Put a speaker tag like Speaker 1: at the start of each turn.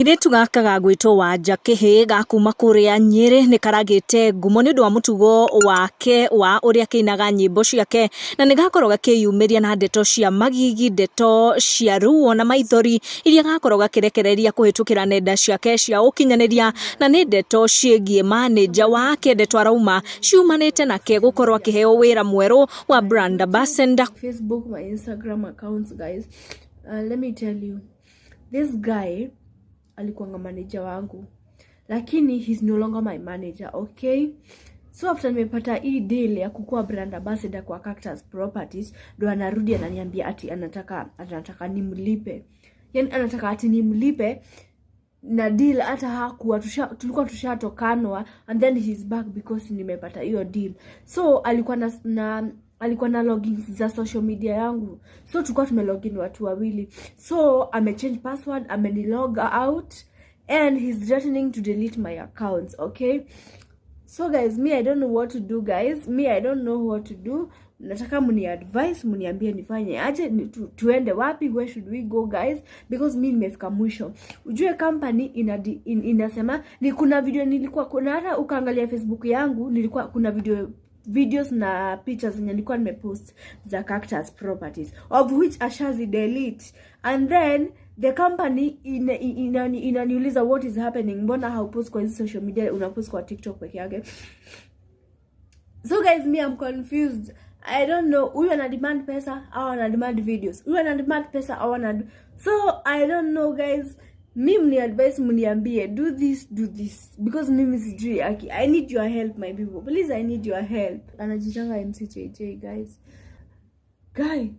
Speaker 1: Kairĩtu gaka gagwĩtwo Wanja Kĩhĩ ga kuma kũrĩa Nyĩrĩ nĩ karagĩte ngumo nĩ ũndũ wa mũtugo wake wa ũrĩa kĩinaga nyĩmbo ciake, na nĩ gakorwo gakĩyumĩria na ndeto cia magigi, ndeto cia ruo na maithori iria gakorwo gakĩrekereria kũhĩtũkĩra nenda ciake cia ũkinyanĩria, na nĩ ndeto ciĩgiĩ manĩnja wake, ndeto arauma ciumanĩte nake gũkorwo akĩheo wĩra mwerũ wa brand ambassador.
Speaker 2: Facebook, my Instagram accounts, guys. Let me tell you, this guy alikuanga manager wangu, lakini he's no longer my manager, okay? So after nimepata hii deal ya kukuwa brand ambassador kwa Cactus Properties, ndo anarudi ananiambia ati anataka nimlipe, yani anataka ati nimlipe na deal hata hakuwa tulikuwa tushatokanwa, and then he's back because nimepata hiyo deal. So alikuwa na logins za social media yangu, so tulikuwa tumelogin watu wawili. So amechange password, amenilog out and he's threatening to delete my accounts, okay? So guys, me, I don't know what to do. Guys, me, I don't know what to do. Nataka mni advice, mniambie nifanye aje, tuende wapi, where should we go, guys? Because mi nimefika mwisho. Ujue company inasema ni kuna video nilikuwa, kuna hata ukaangalia Facebook yangu, nilikuwa kuna videos na pictures zenye nilikuwa nimepost za Cactus Properties, of which ashazi delete. And then the company inaniuliza, "What is happening? Mbona haupost kwa hizi social media, unapost kwa TikTok peke yake?" So guys, me, I'm confused. I don't know, huyu ana demand pesa au ana demand videos, huyu ana demand pesa au ana, so I don't know, guys. Mi mni advice, mniambie, do this, do this, because mimi sijui. Aki, I need your help, my people. Please, I need your help. Anajitanga MCJJ, guys. Guy.